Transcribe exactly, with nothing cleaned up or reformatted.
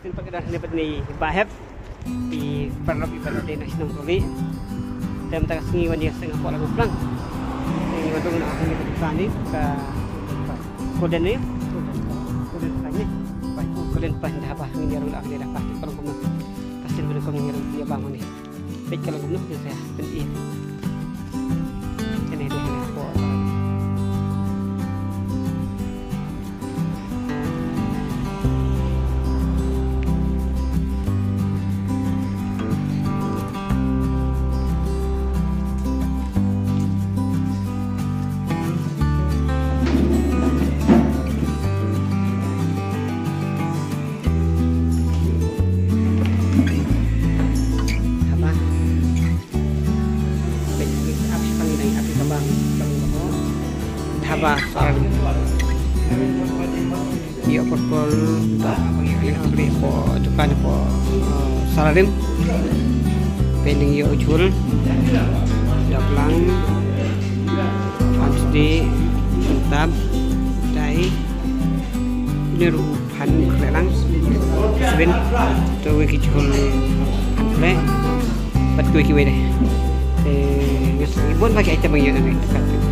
Sien pat ka dang hangne bad i Bah Hep, i paralok i paralok dei na shnong Tuli. Te mynta ka sngi wan ïa seng hapoh Laitumkhrah. Te ngi wan rung na hangne bad i Bah ni ka Golden ni. Golden Pine ni. Golden Pine dah bah ngi rung na hangne dah bah. Ka long kumno. Ka sien bad ka ngi rung ïa bah mane. Peit ka long kumno te sa pyn-i. Kane dei hangne hapoh. Haba. Peit, ap shi pang ina, ap shi pang, pang, pang. Dhaba Saral. Ïoh por por, ta, ïoh por por, dukan por, eh, Saral. Pending ïoh jhul. Dap lang. Phan sdi, tap, dai. Ni ruh phan khleh lang. Sbin. To wei ki jhul phan khleh. Bad kiwei kiwei de. Eh, ngas bun ba ki item ba ngi ïoh na ne.